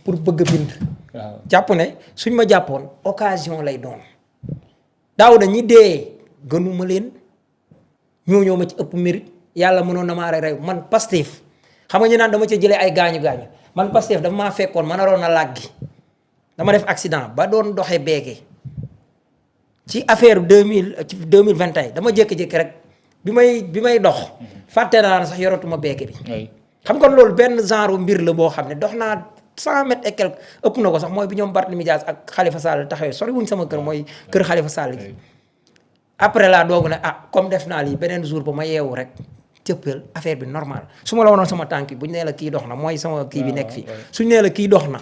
pour bëgg a bind. waaw jàpp ne suñ ma jàppoon occasion lay doon daaw da ñi dee gënuma leen ñoo ma ci ëpp mérite yàlla mënoon na maa rey man Pastef xam nga ñu naan dama ci jëlee ay gaañu man Pastef dafa maa fekkoon ma naroon na làggi dama def accident ba doon doxee beeke ci affaire 2021 dama jékki-jékki rek bi may dox fàtte naa sax yoratuma beeke bi. xam nga loolu benn genre mbir la boo xam ne dox naa 100 mètres et quelque ëpp na ko sax mooy bi ñoom Barthélémy Dias ak Khalifa Sall taxawee sori wuñ sama kër mooy kër Khalifa Sall gi. après laa doogu ne comme def naa lii beneen jour ba ma yeewu rek cëppal affaire bi normal su ma la wonoon sama tànk bu ñu nee la kii dox na mooy sama kii bi nekk fii suñu nee la kii dox na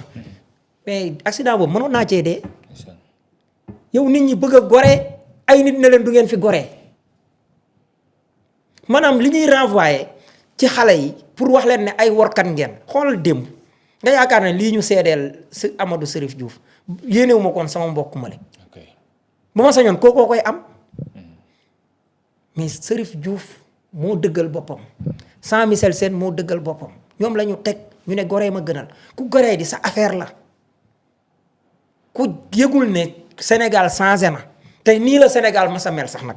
mais accident boobu mënoon naa cee dee. yow nit ñi bëgg a gore ay nit ne leen du ngeen fi gore maanaam li ñuy renvoyer ci xale yi pour wax leen ne ay workat ngeen xoolal démb nga yaakaar ne lii ñu seedeel si Amadou Serif Diouf yéenewu ma koon sama mbokk male bu ma sañoon kookoo koy am mais Serif Diouf moo dëggal boppam Jean Michel Sène moo dëggal boppam ñoom la ñu teg ñu ne goree ma gënal ku goree di sa affaire la ku yëgul ne Sénégal changé na tey nii la Sénégal mas a mel sax nag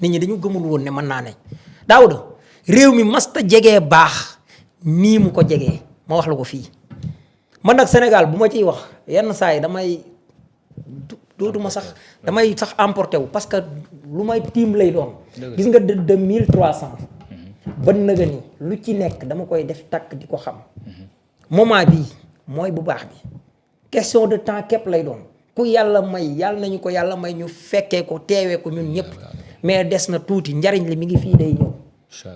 nit ñi dañu gëmul woon ne mën naa ne Daouda réew mi masta jegee baax nii mu ko jegee ma wax la ko fii man nag Sénégal bu ma ciy wax yenn saa yi dootuma sax damay sax emporté wu parce que lu may tiim lay doon gis nga de 1300 ba nëga ni lu ci nekk dama koy def takk di ko xam moment bii mooy bu baax bi question de temps képp lay doon ku yàlla may yàlla nañu ko yàlla may ñu fekkee ko teewee ko ñun ñëpp mais des na tuuti njariñ li mi ngi fii day ñëw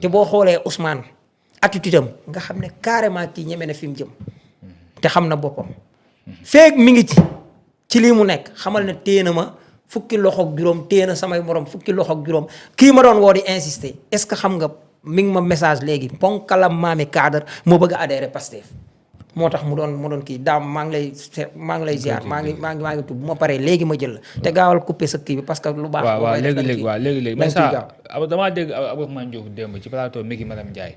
te boo xoolee Ousmane attitude am nga xam ne carrément kii ñeme na fi mu jëm te xam na boppam feeg mi ngi ci lii mu nekk xamal ne téye na ma fukki loxo ak juróom téye na samay morom fukki loxo ak juróom kii ma doon woo di insister est-ce que xam nga mi ngi ma message léegi ponkalam maami cadre moo bëgg a adhéré Pastef moo tax mu doon kii daam maa ngi lay ziar maa ngi tudd bu ma paree léegi ma jël la te gaawal coupé sa kii bi parce que lu baax. waaw léegi mais ça damaa dégg Abdourahmane Diouf démb ci plateau Miki Madame Ndiaye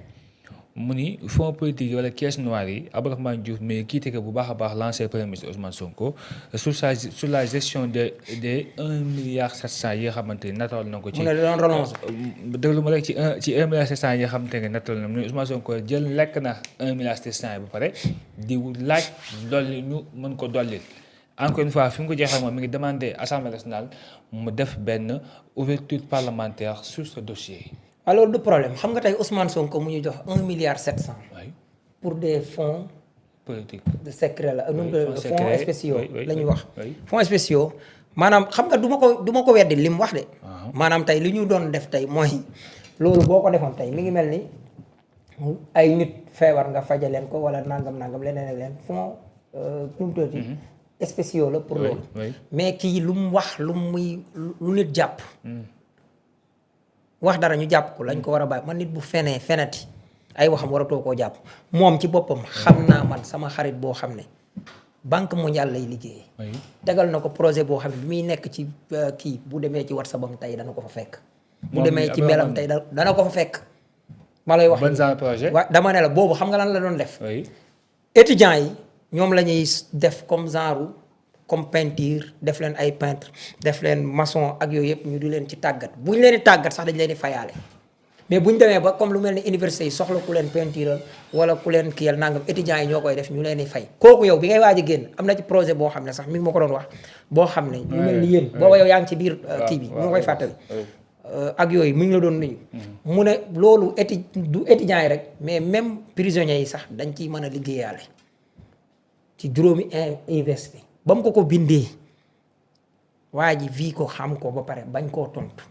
mu ni fonds politique yi wala caisse noire yi Abdourahmane Diouf mais kii tege bu baax a baax l'ancien premier ministre Ousmane Sonko sur la gestion des 1,7 milliard yi nga xamante ni natal na ko ci. mu ne doon relance. déglu ma rek ci 1,7 milliard yi nga xamante ne natal na mu ne Ousmane Sonko jël lekk na 1,7 milliard yi ba pare di laaj dolli ñu mën ko dollil. encore une fois fi mu ko jeexal moom mi ngi demandé Assemblée nationale mu def benn ouverture parlementaire sur ce dossier. alors du problème xam nga tey Ousmane Sonko mu ñu jox 1,7 milliard pour des fonds politique de secret la fonds spéciaux la ñuy wax fonds spéciaux maanaam xam nga du ma ko weddi li mu wax de maanaam tey li ñu doon def tey mooy loolu boo ko defoon tey mi ngi mel ni ay nit feebar nga fajaleen ko wala nangam leneen ak leen fonds tuuti spéciaux la pour loolu mais kii lu mu wax lu nit jàpp wax dara ñu jàpp ko lañ ko war a bàyyi man nit bu fenati ay waxam waratoo koo jàpp moom ci boppam xam naa man sama xarit boo xam ne banque mondiale lay liggéeyee. tegal na ko projet boo xam ne bi muy nekk ci kii bu demee ci WhatsApp am tey dana ko fa fekk. bu demee ci melam tey dana ko fa fekk. ma lay wax ban projet waaw dama ne la boobu xam nga lan la doon def. étudiants yi ñoom la ñuy def comme peinture def leen ay peintre def leen maçon ak yooyu yëpp ñu di leen ci tàggat bu ñu leen di tàggat sax dañ leen di fayaale mais bu ñu demee ba comme lu mel ni université yi soxla ku leen peinture wala ku leen kiyal nangam étudiants yi ñoo koy def ñu leen di fay. kooku yow bi ngay waaj a génn am na ci projet boo xam ne sax mi ngi ma ko doon wax boo xam ne ñu mel ni yéen booba yow yaa ngi ci biir kii bi mu koy fàttali ak yooyu mu ngi la doon nuyu. mu ne loolu du étudiants yi rek mais même prisonniers yi sax dañ ciy mën a liggéeyaale ci juróomi université ba mu ko bindee waa ji vi ko xam ko ba pare bañ koo tontu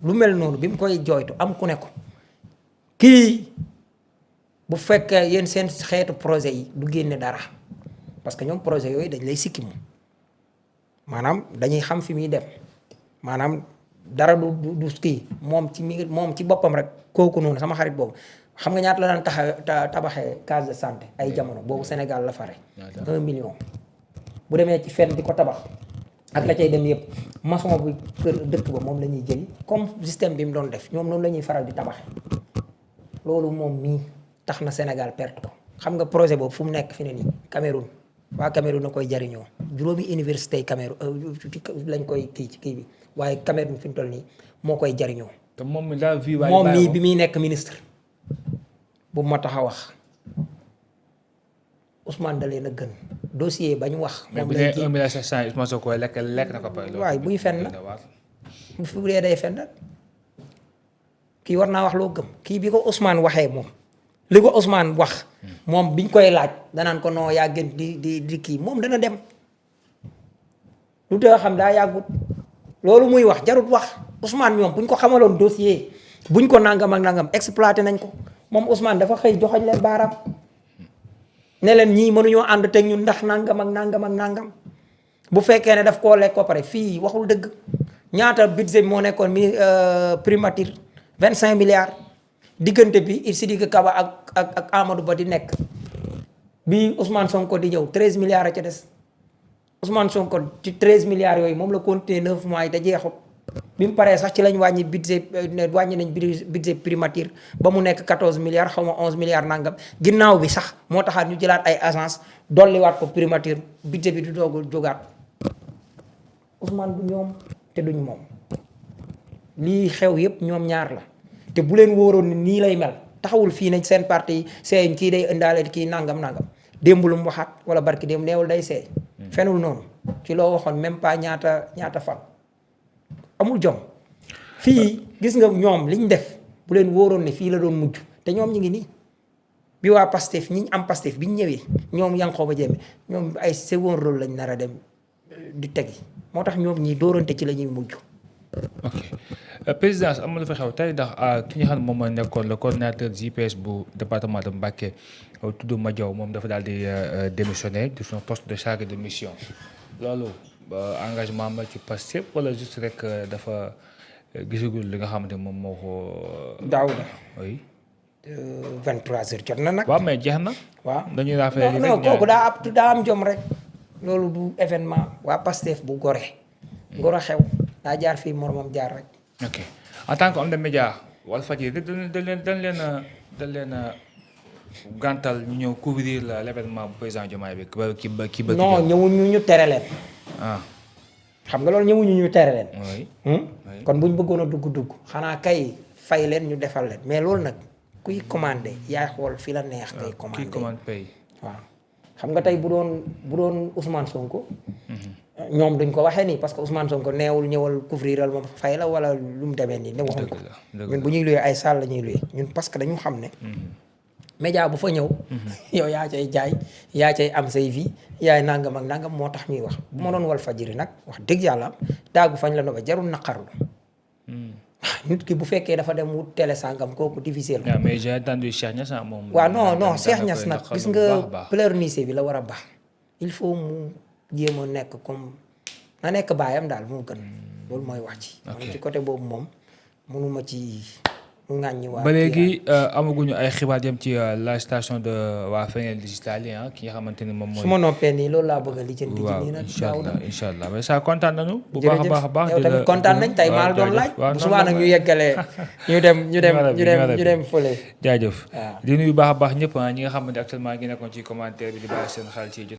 lu mel noonu bi mu koy jooytu am ku ne ko kii bu fekkee yéen seen xeetu projet yi du génne dara parce que ñoom projet yooyu dañ lay sikki moom maanaam dañuy xam fi muy dem maanaam dara du kii moom ci boppam rek kooku noonu sama xarit boobu xam nga ñaata la daan tabaxee case de santé ay jamono boobu Sénégal la fare 1 million bu demee ci fenn di ko tabax ak la cay dem yëpp maçon bu kër dëkk ba moom la ñuy jëli comme système bi mu doon def ñoom noonu la ñuy faral di tabaxe loolu moom mii tax na Sénégal perte ko xam nga projet boobu fu mu nekk fi ne nii Cameroun waa Cameroun na koy jariñoo juróomi université Cameroun lañ koy kii ci kii bi waaye Cameroun fi mu toll nii moo koy jariñoo. te moom daal vie waaye moom mii bi muy nekk ministre bu ma tax a wax Ousmane da leen a gën dossier ba ñu wax. moom lay ji mais bu dee 1 milliard 700 Ousmane Sonko lekk na ko pare. waaye buy fen nag bu fi dee day fen nag kii war naa wax loo gëm kii bi ko Ousmane waxee moom li ko Ousmane wax moom biñ koy laaj danaan ko non yaa gën di kii moom dana dem lu tee xam daa yàggut loolu muy wax jarut wax Ousmane ñoom buñ ko xamaloon dossier buñ ko nangam ak nangam exploité nañ ko moom Ousmane dafa xëy joxoñ leen baaraam ne leen ñii mënuñoo ànd teg ñun ndax nangam ak nangam ak nangam bu fekkee ne daf koo lekk ko pare fii waxul dëgg ñaata budget moo nekkoon primature 25 milliards diggante bi Sidiki Kaba ak Amadou Ba di nekk bi Ousmane Sonko di ñëw 13 milliards a ca des Ousmane Sonko ci 13 milliards yooyu moom la continué 9 mois yi da jeexut bi mu paree sax ci lañ wàññi nañ budget primature ba mu nekk 14 milliards xaw ma 11 milliards nangam ginnaaw bi sax moo taxaat ñu jëlaat ay agence dolliwaat ko primature budget bi du doogul jógaat Ousmane du ñoom te duñ moom lii xew yépp ñoom ñaar la te bu leen wóoroon ni nii lay mel taxawul fii nañ seen parti seeñ kii day indaale kii nangam démb lu mu waxaat wala barki démb neewul day seey fenul noonu ci loo waxoon même pas ñaata fan amul jom fii gis nga ñoom liñ def bu leen wóoroon ne fii la doon mujj te ñoom ñi ngi nii bi waa Pastef ñi am Pastef biñ ñëwee ñoom Yankhoba Diémé ñoom ay second rôle lañ nar a dem di tegi moo tax ñoom ñii dóorante ci la ñuy mujj. ok présidence am na lu fa xew tey ndax ki nga xam ne moom moo nekkoon le coordinateur GPS bu département de Mbacké tudd Madiaw moom dafa daal di démissionner de son poste de chargé de mission loolu engagement am ci Pastef wala juste rek dafa gisagul li nga xamante moom moo ko. daaw la oui. 23h jot na nag. waaw mais jeex na. waaw dañuy rafetlu non kooku daa am jom rek. loolu du événement waa Pastef bu gore. ngoro xew daa jaar fii moromam jaar rek. ok en tant que homme de média Walfadjri dañ leen a gàntal ñu ñëw couvrir l' événement bu président Diomaye bi ki ba. non ñëwuñu ñu tere leen. xam nga loolu ñëwuñu ñu tere leen. kon buñ bëggoon a dugg xanaa kay fay leen ñu defal leen mais loolu nag kuy commandé yaay xool fi la neex. ngay commandé kii commande pay. waaw xam nga tey bu doon Ousmane Sonko. ñoom duñ ko waxee nii parce que Ousmane Sonko neewul ñëwal couvriral moom fay la wala lu mu demee nii ne waxuñ ko ñun bu ñuy luyee ay salle la ñuy luyee ñun parce que dañu xam ne média bu fa ñëw yow yaa cay jaay yaa cay am say vie yaay nangam ak nangam moo tax ñuy wax bu ma doon Walfadjri nag wax dëgg yàlla daagu fañ la no ba jarul naqarlu nit ki bu fekkee dafa dem wut télé sangam kooku difficile waaw mais j'ai entendu Cheikh Niass moom waaw non Cheikh Niass nag gis nga pleurnicher bi la war a baax il faut mu jéem a nekk comme na nekk baayam daal moo gën loolu mooy wax ci. ok ci côté boobu moom mënuma ci ŋàññi waa. ba léegi amaguñu ay xibaar yam ci la station de waa Fenel digital yi ki nga xamante ni moom mooy. su ma noppee nii loolu laa bëgg a lijjanti. waaw nii nag incha allah mais ça kontaan nañu. bu baax a baax yow tamit kontaan nañ tey maa la doon laaj. bu subaa nag ñu yeggalee ñu dem fële. jaajëf di nuyu baax a baax ñëpp ñi nga xamante actuellement ngi nekkoon ci commentaire bi di bàyyi seen xel ci